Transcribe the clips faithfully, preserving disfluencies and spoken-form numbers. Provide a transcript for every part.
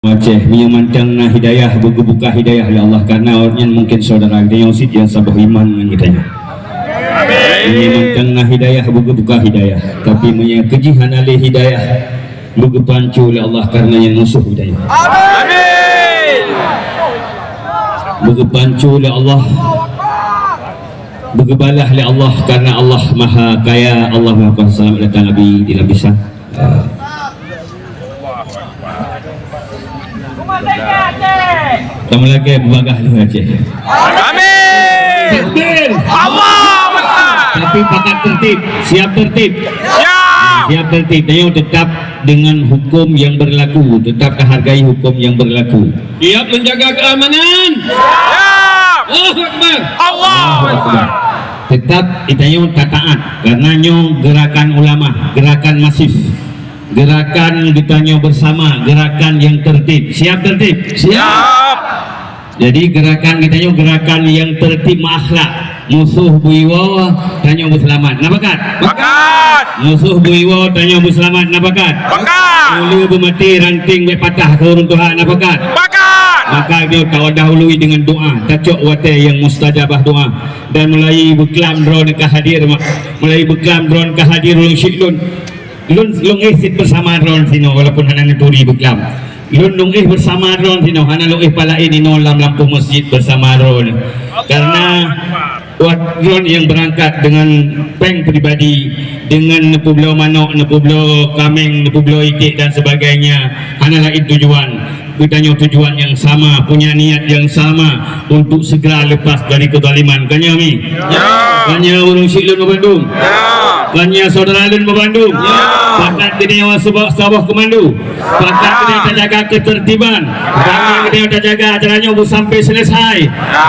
Aceh, meunyoe mantong na hidayah, beugeubuka hidayah lé Allah, karena awaknyan mungkin saudara geutanyoe cit nyang saboh iman ngon geutanyoe. Meunyoe mantong na hidayah, beugeubuka hidayah. Tapi meunyoe keujih hana lé hidayah, beugeupanco lé Allah karena nyan musoh geutanyoe. Amin. Beugeupanco lé Allah, beugeubalah lé Allah karena Allah Maha Kaya, Allah Maha Kuasa. Selamat datang Abi di Lapisan. Kamu lagi berbagah luar Aceh. Amin. Takbir. Allahu Akbar. Tapi pakat tertib, siap tertib. Siap. Siap tertib. Ayo tetap dengan hukum yang berlaku, tetap hargai hukum yang berlaku. Siap menjaga keamanan. Siap. Allahu Akbar. Allahu Akbar. Tetap geutanyoe taat karena nyoe gerakan ulama, gerakan masif. Gerakan geutanyoe bersama, gerakan yang tertib. Siap tertib? Siap. Jadi gerakan geutanyoe gerakan yang tertib meuakhlak. Musoh beuiwoe, tanyoe beuseulamat. Na pakat? Pakat. Musoh beuiwoe, tanyoe beuseulamat. Na pakat? Pakat. Ulu beumaté ranting bèk patah keu ureueng tuha. Na pakat? Pakat. Maka nyoe tadahului dengan doa, tacok watèe nyang mustajabah doa. Dan mulai beuklam droeneuh ka hadir, mak. Mulai beuklam droeneuh ka hadir ureueng syik lôn. Lôn, lôn éh cit beusama droeneuh sinoe walaupun hana neuturi beuklam. Lôn, lôn éh beusama droeneuh sinoe, hana lôn éh palaén inoe lam lampôh masjid beusama droeneuh. Karena wat droeneuh nyang beurangkat dengan péng pribadi, dengan neupeubloe manok, neupeubloe kaméng, neupeubloe iték dan sebagainya, hana laén tujuan. Geutanyoe tujuan yang sama, punya niat yang sama untuk segera lepas dari kezaliman. Kan nyo, Mi? Ya. Kan nyo ureueng syik lôn bandum? Ya. Kan nyo saudara lôn bandum? Ya. Pakat geutanyoe saboh, saboh komando. Pakat geutanyoe tajaga ketertiban. Pakat geutanyoe tajaga acara nyoe sampai selesai.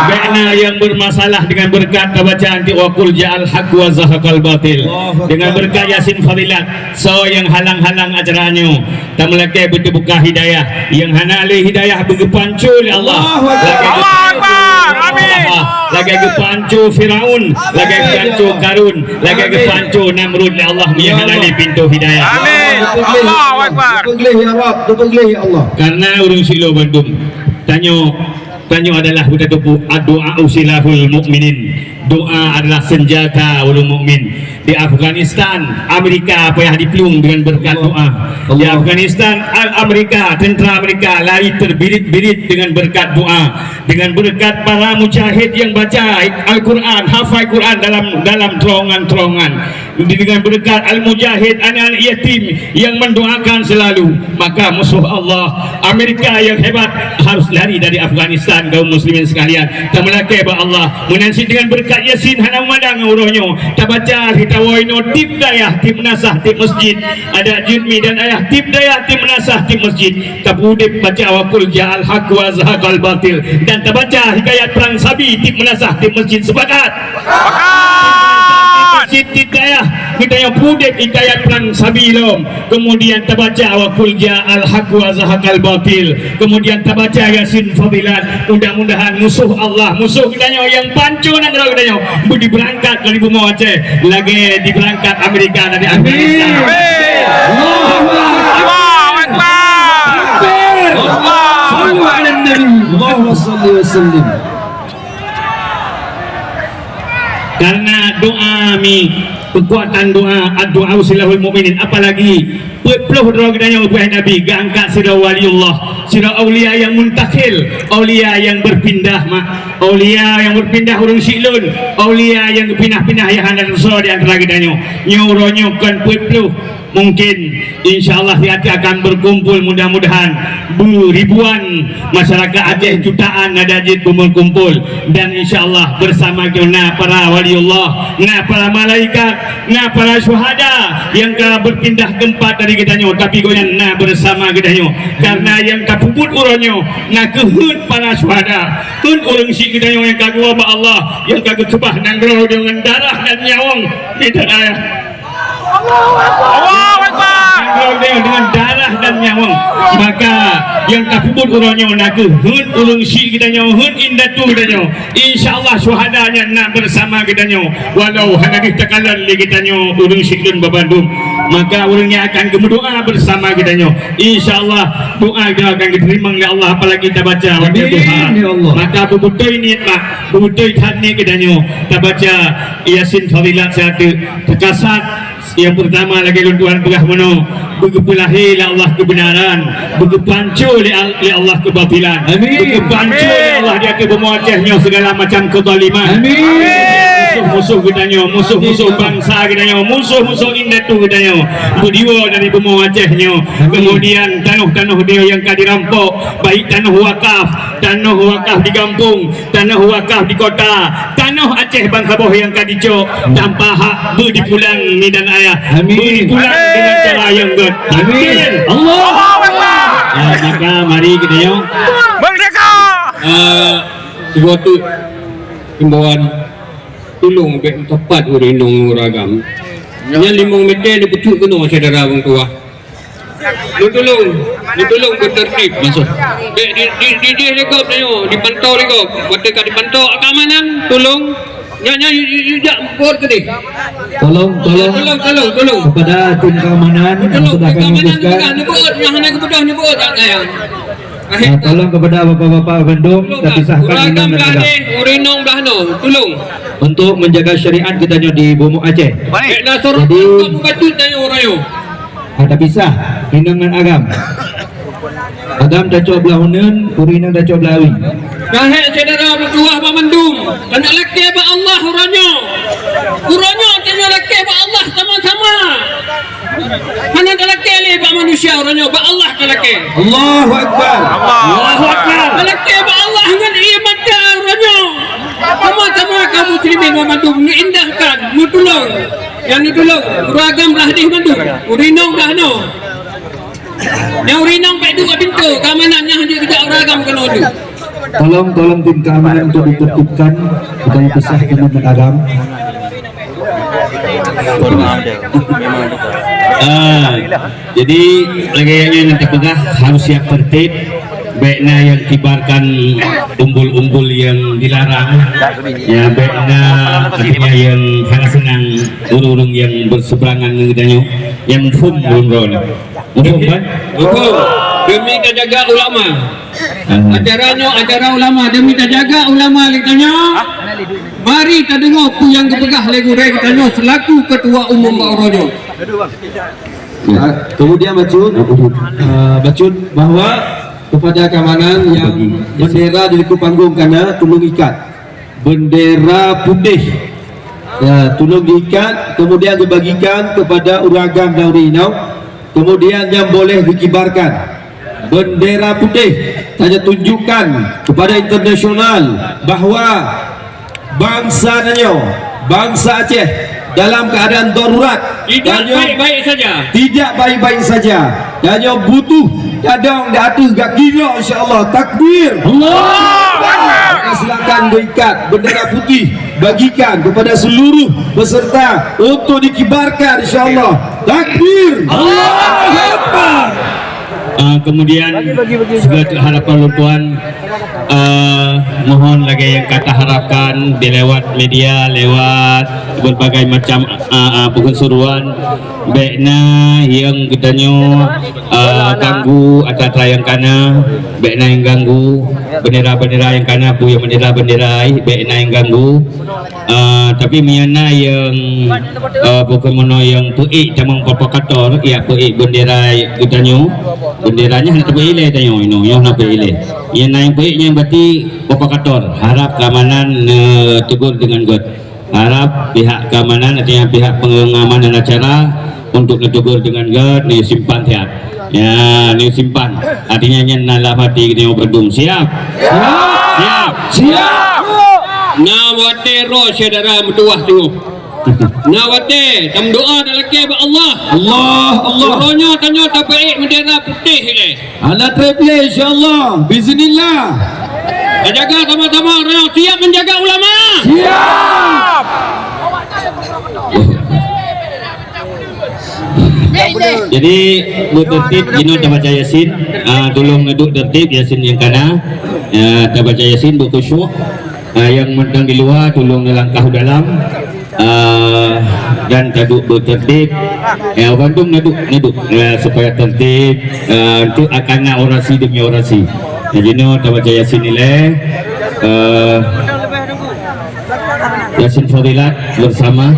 Bèk na yang bermasalah dengan berkat tabaca anti wa qul ja'al haq wa zahaqal batil. Dengan berkat Yasin Fadilat, soe nyang halang-halang acara nyoe. Tameulakèe beuteubuka hidayah, nyang hana lé hidayah beugeupanco lé Allah. Allahu Akbar. Lagèe Allahu Akbar. Amin. Lagèe geupanco Firaun, lagèe geupanco Karun, lagèe geupanco Namrud lé Allah meunyo hana lé pintoe hidayah. Amin. Allahu Akbar. Dipeugleh ya Rabb, dipeugleh ya Allah. Karena ureueng syik lôn bandum, tanyoe, tanyoe adalah buta tupu, addu'a silahul mukminin. Doa adalah senjata ureueng mukmin. Di Afghanistan, Amerika payah diplueng dengan berkat doa. Di Afghanistan, Al-, Amerika, tentara Amerika lari terbirit-birit dengan berkat doa. Dengan berkat para mujahid yang baca Al-Quran, hafal Quran dalam, dalam terowongan-terowongan. Dengan berkat al-mujahid, anak-anak yatim yang mendoakan selalu, maka musuh Allah, Amerika yang hebat, harus lari dari Afghanistan, kaum muslimin sekalian. Tameulakèe bak Allah. Meunan cit dengan berkat Yasin hana meumandang uroe nyoe. Tabaca, tawoe inoe tiep dayah, tiep meunasah, tiep masjid. Adak jeuet Mi dan Ayah, tiep dayah, tiep meunasah, tiep masjid. Tapeuudép baca wa qul ja'al haq wa zahaqal batil. Dan tabaca hikayat perang sabi tiep meunasah, tiep masjid. Sepakat? Sepakat. Tiep dayah, geutanyoe peuudép hikayat perang sabi lom. Kemudian tabaca wa qul ja'al haq wa zahaqal batil. Kemudian tabaca Yasin Fadilat. Mudah-mudahan musuh Allah, musuh geutanyoe nyang panco nanggroe geutanyoe, beu dibeurangkat dari bumoe Aceh, lagèe dibeurangkat Amerika dari Afghanistan. Amin. Allahu Akbar. Allahu Akbar. Takbir. Allahu Akbar. Sallu ala Nabi. Allahumma salli wa sallim. Karena doa Mi, kekuatan doa, doa silahul mukminin. Apalagi peuet ploh droe geutanyoe, Nabi geuangkat sidroe waliullah, sidroe aulia nyang muntakhil, aulia nyang berpindah, mak. Aulia nyang berpindah ureueng syik lôn, aulia nyang geupinah-pinah nyang hana teusoe di antara geutanyoe. Nyoe uroe nyoe kon peuet ploh. Mungkin, insya Allah, siat akan berkumpul, mudah-mudahan beribuan masyarakat Aceh, jutaan adak jeuet berkumpul. Dan insya Allah bersama kita na para waliullah, na para malaikat, na para syuhada nyang ka berpindah tempat dari geutanyoe, tapi gobnyan na bersama geutanyoe. Karena nyang tapeubuet uroe nyoe na keuheut para syuhada, keuheut ureueng syik geutanyoe nyang ka geuwoe bak Allah, nyang ka geukeubah nanggroe deungon darah dan nyawöng di tanah. Allahu Akbar. Uroe nyoe deungon darah dan nyawöng. Maka nyang tapeubuet uroe nyoe nakeuh heuet ureuëng syik geutanyoe, heuet indatu geutanyoe. Insya Allah syuhada nyan na beusama geutanyoe, walau hana geuh takalon lé geutanyoe ureuëng syik lôn babandum. Maka ureuëng nyan akan geumeudoa beusama geutanyoe. Insya Allah doa geutanyoe akan geuteurimong lé Allah, apalagi tabaca watée duha. Amin, ya Allah. Maka beubeutôi niet, mak, beubeutôi that niet geutanyoe tabaca Yasin Fadilat satu. Teukasat Nyang peurtama lagée lôn tuan peugah bunoe, beugeupeulahé lé Allah keubeunaran, beugeupanco lé Al-, lé Allah keubatilan, amin, beugeupanco lé Allah di ateueh bumoe Aceh nyoe segala macam keuzaliman. Amin. Musuh-musuh geutanyoe, musuh-musuh bansa geutanyoe, musuh-musuh indatu geutanyoe beudiwoe dari bumoe Aceh nyoe. Amin. Kemudian tanoh-tanoh nyoe nyang ka dirampok, baik tanoh wakaf, tanoh wakaf di gampông, tanoh wakaf di kota, tanoh Aceh bansaboh nyang ka dicok tanpa hak, beu dipulang midan ayah. Amin. Beu dipulang dengan cara nyang gét. Amin. Amin. Allahu Akbar. Ah, maka mari kita yuk. Merdeka! Ah, sesuatu himbauan, tulông bék meutepat ureuëng inong ureuëng agam. Nyan limong meter dipucuk keunoe syedara ureuëng tuha. Neutulông, neutulông beutertib. Maksud? Di, di, di, di, di lé gob nyoe, dipantau lé gob. Watée ka dipantau keamanan, tulông. Nyan, nyan, yu, yu, yu, jak buet keudeh. Tolong, tolong. Tolong, tolong, tolong. Kepada tim keamanan yang sudah kami tugaskan. Tolong, keamanan, neubeuet, nyang hana geubeudôh, neubeuet, jak sayang. Nah, tolong kepada bapak-bapak bandum, tapisahkan inong dan agam. Ureuëng inong blah noe, tulông. Untuk menjaga syariat geutanyoe di bumoe Aceh. Baik. Jadi, bacut tanyoe ureuëng nyoe. Ah, tapisah, inong ngon agam. Agam tacok blah uneuen, ureuëng inong tacok blah awi. Wahai syedara meutuwah banmandum, hana lakée bak Allah uroe nyoe. Uroe nyoe tanyoe lakée bak Allah sama-sama. Hana talakée lé bak manusia uroe nyoe, bak Allah talakée. Allahu Akbar. Allahu Akbar. Talakée bak Allah ngon ié mata uroe nyoe. Sama-sama kaum muslimin banmandum neuindahkan, neutulông. Nyang neutulông, ureuëng agam blah deh mandum, ureuëng inong blah noe. Nyang ureuëng inong bék duek pintoe, keamanan nyang jeuet geujak ureuëng agam keunoe deuh. Tolong, tolong tim keamanan untuk ditertibkan, kita pisah inong dan agam. Ah, jadi lagée nyan nyang tapeugah harus siap tertib. Bék na nyang kibarkan umbul-umbul nyang dilarang. Ya, bék na artinya nyang hana seunang ureuëng-ureuëng nyang beuseuberangan ngon geutanyoe. Nyang muphom ureuëng droe nyoe. Muphom kan? Muphom. Demi tajaga ulama. Ah. Ajaran nyoe ajaran ulama. Demi tajaga ulama lé geutanyoe, mari tadeungoe peue nyang geupeugah lé gurée geutanyoe selaku ketua umum bak uroe nyoe. Ya, kemudian bacut, eh, bacut bahwa kepada keamanan yang bendera di likot panggung kana tulung ikat. Bendera putih, ya, tulung diikat, kemudian dibagikan kepada ureuëng agam dan ureuëng inong, kemudian nyang boleh dikibarkan. Bendera putih hanya tunjukkan kepada internasional bahwa bansa tanyoe, bansa Aceh dalam keadaan darurat. Tidak baik-baik saja. Tidak baik-baik saja. Tanyoe butuh tadong di ateueh gaki droe, insya Allah. Takbir. Allahu Akbar. Maka silakan diikat bendera putih, bagikan kepada seluruh peserta untuk dikibarkan, insya Allah. Takbir. Allahu Akbar. Ah, kemudian, sebagai harapan lôn tuan, ah, mohon lagée nyang ka taharapkan di lewat media, lewat berbagai macam, ah, ah, peunsuruan, bék na nyang geutanyoe, ah, ganggu atra-atra nyang kana, bék na nyang ganggu bendera-bendera nyang kana, peue nyang bendera-bendera, bék na nyang ganggu. Ah, tapi meunyoe na nyang, ah, bukan meunoe nyang peuék tamong provokator, ya peuék bendera geutanyoe, bendera nyan hana tapeuék lé tanyoe, inoe nyoe hana peuék lé. Nyang na nyang peuék nyan berarti provokator. Harap keamanan neutegur dengan gét. Harap pihak keamanan, artinya pihak pengamanan acara, untuk neutegur dengan gét, neusimpan siat. Ya, neusimpan. Artinya nyan na lam hati geutanyoe bandum. Siap? Siap. Siap. Siap. Na watée roh syedara meutuwah teungoh. Na watée tameudoa talakée bak Allah. Allah, Allah. Uroe nyoe tanyoe tapeuék bendera putih ilée. Anak triplek, insya Allah. Bismillah. Tajaga sama-sama, uroe nyoe siap menjaga ulama. Siap. Jadi, beutertib, jinoe tabaca Yasin. Ah, tulông neuduek tertib, Yasin nyang kana. Ya, tabaca Yasin beukhusyuk. Ah, nyang mantong di luwa, tulông neulangkah u dalam. Ah, dan taduek beutertib. Ya, bandum neuduek, neuduek. Ya, supaya tertib. Ah, untuk akan na orasi demi orasi. Ya, jinoe tabaca Yasin ilée. Ah, Yasin Fadilat bersama.